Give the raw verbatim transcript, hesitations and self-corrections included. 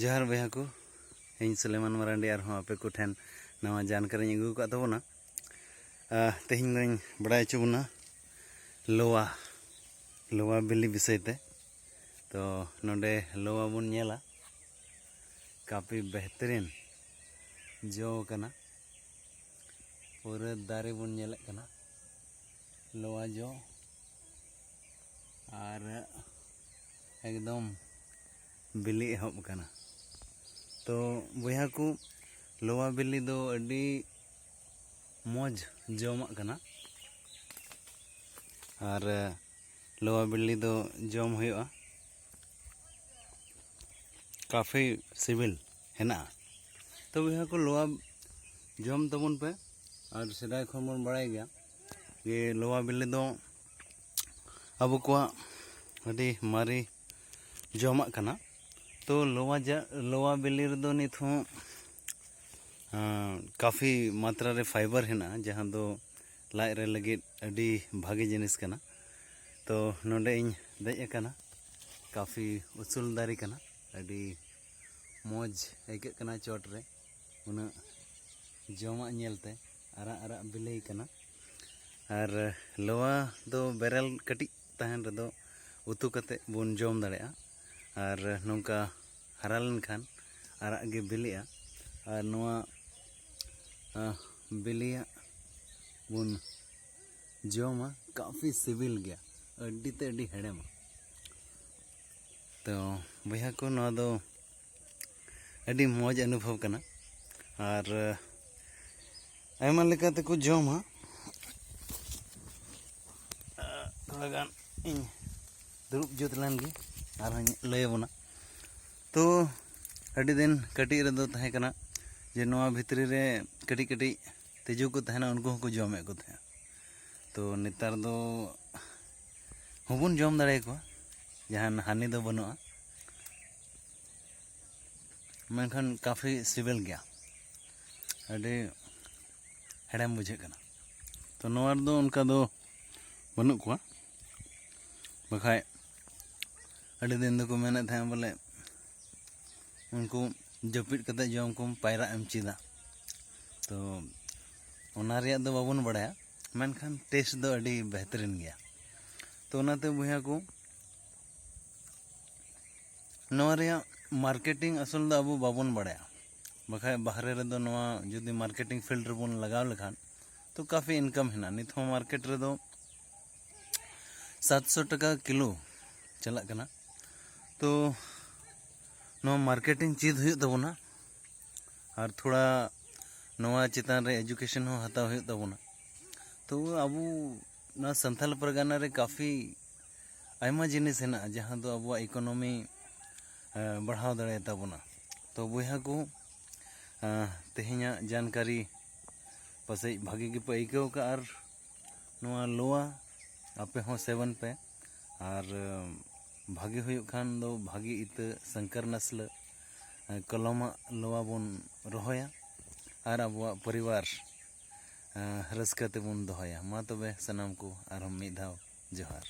ᱡᱚᱦᱟᱨ ᱵᱚᱭᱦᱟ ᱠᱚ, ᱤᱧ ᱥᱩᱞᱮᱢᱟᱱ ᱢᱟᱨᱟᱱᱰᱤ ᱟᱨᱦᱚᱸ ᱟᱯᱮ ᱠᱚᱴᱷᱮᱱ ᱱᱟᱣᱟ ᱡᱟᱱᱠᱟᱨᱤᱧ ᱟᱹᱜᱩ ᱟᱠᱟᱫ ᱛᱟᱵᱚᱱᱟ᱾ ᱟᱦ, ᱛᱮᱦᱮᱧ ᱫᱚᱧ ᱵᱟᱲᱟᱭ ᱦᱚᱪᱚ ᱵᱚᱱᱟ ᱞᱚᱣᱟ, ᱞᱚᱣᱟ ᱵᱤᱞᱤ ᱵᱤᱥᱚᱭ ᱛᱮ᱾ ᱛᱚ ᱱᱚᱰᱮ ᱞᱚᱣᱟ ᱵᱚᱱ ᱧᱮᱞᱟ, ᱠᱟᱯᱷᱤ ᱵᱮᱦᱛᱨᱤᱱ ᱡᱚ ᱠᱟᱱᱟ, ᱯᱩᱨᱟᱹ ᱫᱟᱨᱮ ᱵᱚᱱ ᱧᱮᱞᱮᱫ ᱠᱟᱱᱟ ᱞᱚᱣᱟ ᱡᱚ, ᱟᱨ ᱮᱠᱫᱚᱢ ᱵᱤᱞᱤ ᱮᱦᱚᱵ ᱠᱟᱱᱟ᱾ ᱛᱚ ᱵᱚᱭᱦᱟ ᱠᱚ, ᱞᱚᱣᱟ ᱵᱤᱞᱤ ᱫᱚ ᱟᱹᱰᱤ ᱢᱚᱡᱽ ᱡᱚᱢᱟᱜ ᱠᱟᱱᱟ, ᱟᱨ ᱞᱚᱣᱟ ᱵᱤᱞᱤ ᱫᱚ ᱡᱚᱢ ᱦᱩᱭᱩᱜᱼᱟ, ᱠᱟᱯᱷᱤ ᱥᱤᱵᱤᱞ ᱦᱮᱱᱟᱜᱼᱟ᱾ ᱛᱚ ᱵᱚᱭᱦᱟ ᱠᱚ, ᱞᱚᱣᱟ ᱡᱚᱢ ᱛᱟᱵᱚᱱ ᱯᱮ᱾ ᱟᱨ ᱥᱮᱫᱟᱭ ᱠᱷᱚᱱ ᱵᱚᱱ ᱵᱟᱲᱟᱭ ᱜᱮᱭᱟ ᱡᱮ ᱞᱚᱣᱟ ᱵᱤᱞᱤ ᱫᱚ ᱟᱵᱚ ᱠᱚᱣᱟᱜ ᱟᱹᱰᱤ ᱢᱟᱨᱮ ᱡᱚᱢᱟᱜ ᱠᱟᱱᱟ᱾ ᱛᱚ ᱞᱚᱣᱟ ᱡᱟ-, ᱞᱚᱣᱟ ᱵᱤᱞᱤ ᱨᱮᱫᱚ ᱱᱤᱛ ᱦᱚᱸ, ᱟᱸ, ᱠᱟᱯᱷᱤ ᱢᱟᱛᱨᱟ ᱨᱮ ᱯᱷᱟᱭᱵᱟᱨ ᱦᱮᱱᱟᱜᱼᱟ, ᱡᱟᱦᱟᱸ ᱫᱚ ᱞᱟᱡ ᱨᱮ ᱞᱟᱹᱜᱤᱫ ᱟᱹᱰᱤ ᱵᱷᱟᱜᱮ ᱡᱤᱱᱤᱥ ᱠᱟᱱᱟ᱾ ᱛᱚ ᱱᱚᱰᱮ ᱤᱧ ᱫᱮᱡ ᱟᱠᱟᱱᱟ, ᱠᱟᱯᱷᱤ ᱩᱥᱩᱞ ᱫᱟᱨᱮ ᱠᱟᱱᱟ, ᱟᱹᱰᱤ ᱢᱚᱡᱽ ᱟᱹᱭᱠᱟᱹᱜ ᱠᱟᱱᱟ ᱪᱚᱴ ᱨᱮ ᱩᱱᱟᱹᱜ ᱡᱚᱢᱟᱜ ᱧᱮᱞᱛᱮ᱾ ᱟᱨᱟᱜ ᱟᱨᱟᱜ ᱵᱤᱞᱤ ᱠᱟᱱᱟ᱾ ᱟᱨ ᱞᱚᱣᱟ ᱫᱚ ᱵᱮᱨᱮᱞ ᱠᱟᱹᱴᱤᱡ ᱛᱟᱦᱮᱱ ᱨᱮᱫᱚ ᱩᱛᱩ ᱠᱟᱛᱮ ᱵᱚᱱ ᱡᱚᱢ ᱫᱟᱲᱮᱭᱟᱜᱼᱟ, ᱟᱨ ᱱᱚᱝᱠᱟ ᱦᱟᱨᱟ ᱞᱮᱱᱠᱷᱟᱱ ᱟᱨᱟᱜ ᱜᱮ ᱵᱤᱞᱤᱜᱼᱟ᱾ ᱟᱨ ᱱᱚᱣᱟ, ᱟᱸ, ᱵᱤᱞᱤᱭᱟᱜ ᱵᱚᱱ ᱡᱚᱢᱟ, ᱠᱟᱯᱷᱤ ᱥᱤᱵᱤᱞ ᱜᱮᱭᱟ, ᱟᱹᱰᱤ ᱛᱮ ᱟᱹᱰᱤ ᱦᱮᱲᱮᱢᱟ᱾ ᱛᱚ ᱵᱚᱭᱦᱟ ᱠᱚ, ᱱᱚᱣᱟ ᱫᱚ ᱟᱹᱰᱤ ᱢᱚᱡᱽ ᱚᱱᱩᱵᱷᱚᱵ ᱠᱟᱱᱟ᱾ ᱟᱨ ᱟᱭᱢᱟ ᱞᱮᱠᱟ ᱛᱮᱠᱚ ᱡᱚᱢᱟ᱾ ᱛᱷᱚᱲᱟ ᱜᱟᱱ ᱤᱧ ᱫᱩᱲᱩᱵ ᱡᱩᱛ ᱞᱮᱱ ᱜᱮ, ᱟᱨᱦᱚᱸᱧ ᱞᱟᱹᱭ ᱟᱵᱚᱱᱟ᱾ ᱛᱚ ᱟᱹᱰᱤ ᱫᱤᱱ ᱠᱟᱹᱴᱤᱡ ᱨᱮᱫᱚ ᱛᱟᱦᱮᱸ ᱠᱟᱱᱟ ᱡᱮ ᱱᱚᱣᱟ ᱵᱷᱤᱛᱨᱤ ᱨᱮ ᱠᱟᱹᱴᱤᱡ ᱠᱟᱹᱴᱤᱡ ᱛᱤᱡᱩ ᱠᱚ ᱛᱟᱦᱮᱱᱟ, ᱩᱱᱠᱩ ᱦᱚᱸᱠᱚ ᱡᱚᱢᱮᱫ ᱠᱚ ᱛᱟᱦᱮᱸᱫ᱾ ᱛᱚ ᱱᱮᱛᱟᱨ ᱫᱚ ᱦᱚᱸᱵᱚᱱ ᱡᱚᱢ ᱫᱟᱲᱮᱭᱟᱠᱚᱣᱟ, ᱡᱟᱦᱟᱱ ᱦᱟᱹᱱᱤ ᱫᱚ ᱵᱟᱹᱱᱩᱜᱼᱟ, ᱢᱮᱱᱠᱷᱟᱱ ᱠᱟᱯᱷᱤ ᱥᱤᱵᱤᱞ ᱜᱮᱭᱟ, ᱟᱹᱰᱤ ᱦᱮᱲᱮᱢ ᱵᱩᱡᱷᱟᱹᱜ ᱠᱟᱱᱟ᱾ ᱛᱚ ᱱᱚᱣᱟ ᱨᱮᱫᱚ ᱚᱱᱠᱟ ᱫᱚ ᱵᱟᱹᱱᱩᱜ ᱠᱚᱣᱟ, ᱵᱟᱠᱷᱟᱡ ᱟᱹᱰᱤ ᱫᱤᱱ ᱫᱚᱠᱚ ᱢᱮᱱᱮᱫ ᱛᱟᱦᱮᱸᱫ ᱵᱚᱞᱮ ᱩᱱᱠᱩ ᱡᱟᱹᱯᱤᱫ ᱠᱟᱛᱮ ᱡᱚᱢ ᱠᱚᱢ, ᱯᱟᱭᱨᱟᱜ ᱮᱢ ᱪᱮᱫᱟ᱾ ᱛᱚ ᱚᱱᱟ ᱨᱮᱭᱟᱜ ᱫᱚ ᱵᱟᱵᱚᱱ ᱵᱟᱲᱟᱭᱟ, ᱢᱮᱱᱠᱷᱟᱱ ᱴᱮᱥᱴ ᱫᱚ ᱟᱹᱰᱤ ᱵᱮᱦᱛᱟᱨᱤᱱ ᱜᱮᱭᱟ᱾ ᱛᱚ ᱚᱱᱟᱛᱮ ᱵᱚᱭᱦᱟ ᱠᱚ, ᱱᱚᱣᱟ ᱨᱮᱭᱟᱜ ᱢᱟᱨᱠᱮᱴᱤᱝ ᱟᱥᱚᱞ ᱫᱚ ᱟᱵᱚ ᱵᱟᱵᱚᱱ ᱵᱟᱲᱟᱭᱟ, ᱵᱟᱠᱷᱟᱡ ᱵᱟᱦᱨᱮ ᱨᱮᱫᱚ ᱱᱚᱣᱟ ᱡᱩᱫᱤ ᱢᱟᱨᱠᱮᱴᱤᱝ ᱯᱷᱤᱞᱰ ᱨᱮᱵᱚᱱ ᱞᱟᱜᱟᱣ ᱞᱮᱠᱷᱟᱱ ᱛᱚ ᱠᱟᱯᱷᱤ ᱤᱱᱠᱟᱢ ᱦᱮᱱᱟᱜᱼᱟ᱾ ᱱᱤᱛ ᱦᱚᱸ ᱢᱟᱨᱠᱮᱴ ᱨᱮᱫᱚ ᱥᱟᱛᱥᱚ ᱴᱟᱠᱟ ᱠᱤᱞᱳ ᱪᱟᱞᱟᱜ ᱠᱟᱱᱟ᱾ ᱛᱚ ᱱᱚᱣᱟ ᱢᱟᱨᱠᱮᱴᱤᱝ ᱪᱮᱫ ᱦᱩᱭᱩᱜ ᱛᱟᱵᱚᱱᱟ, ᱟᱨ ᱛᱷᱚᱲᱟ ᱱᱚᱣᱟ ᱪᱮᱛᱟᱱ ᱨᱮ ᱮᱡᱩᱠᱮᱥᱚᱱ ᱦᱚᱸ ᱦᱟᱛᱟᱣ ᱦᱩᱭᱩᱜ ᱛᱟᱵᱚᱱᱟ᱾ ᱛᱚ ᱟᱵᱚ ᱱᱚᱣᱟ ᱥᱟᱱᱛᱟᱞ ᱯᱟᱨᱜᱟᱱᱟ ᱨᱮ ᱠᱟᱯᱷᱤ ᱟᱭᱢᱟ ᱡᱤᱱᱤᱥ ᱦᱮᱱᱟᱜᱼᱟ, ᱡᱟᱦᱟᱸ ᱫᱚ ᱟᱵᱚᱣᱟᱜ ᱤᱠᱳᱱᱚᱢᱤ ᱵᱟᱲᱦᱟᱣ ᱫᱟᱲᱮᱭᱟᱛᱟ ᱵᱚᱱᱟ᱾ ᱛᱚ ᱵᱚᱭᱦᱟ ᱠᱚ, ᱛᱮᱦᱮᱧᱟᱜ ᱡᱟᱱᱠᱟᱨᱤ ᱯᱟᱥᱮᱡ ᱵᱷᱟᱜᱮ ᱜᱮᱯᱮ ᱟᱹᱭᱠᱟᱹᱣ ᱠᱟᱜᱼᱟ᱾ ᱟᱨ ᱱᱚᱣᱟ ᱞᱳᱣᱟ ᱟᱯᱮ ᱦᱚᱸ ᱥᱮᱵᱚᱱ ᱯᱮ, ᱟᱨ ᱵᱷᱟᱜᱮ ᱦᱩᱭᱩᱜ ᱠᱷᱟᱱ ᱫᱚ ᱵᱷᱟᱜᱮ ᱤᱛᱟᱹ ᱥᱚᱝᱠᱚᱨ ᱱᱟᱥᱞᱟᱹ ᱠᱚᱞᱚᱢᱟᱜ ᱞᱳᱣᱟ ᱵᱚᱱ ᱨᱚᱦᱚᱭᱟ ᱟᱨ ᱟᱵᱚᱣᱟᱜ ᱯᱚᱨᱤᱵᱟᱨ ᱨᱟᱹᱥᱠᱟᱹ ᱛᱮᱵᱚᱱ ᱫᱚᱦᱚᱭᱟ᱾ ᱢᱟ ᱛᱚᱵᱮ ᱥᱟᱱᱟᱢ ᱠᱚ ᱟᱨᱦᱚᱸ ᱢᱤᱫ ᱫᱷᱟᱣ ᱡᱚᱦᱟᱨ᱾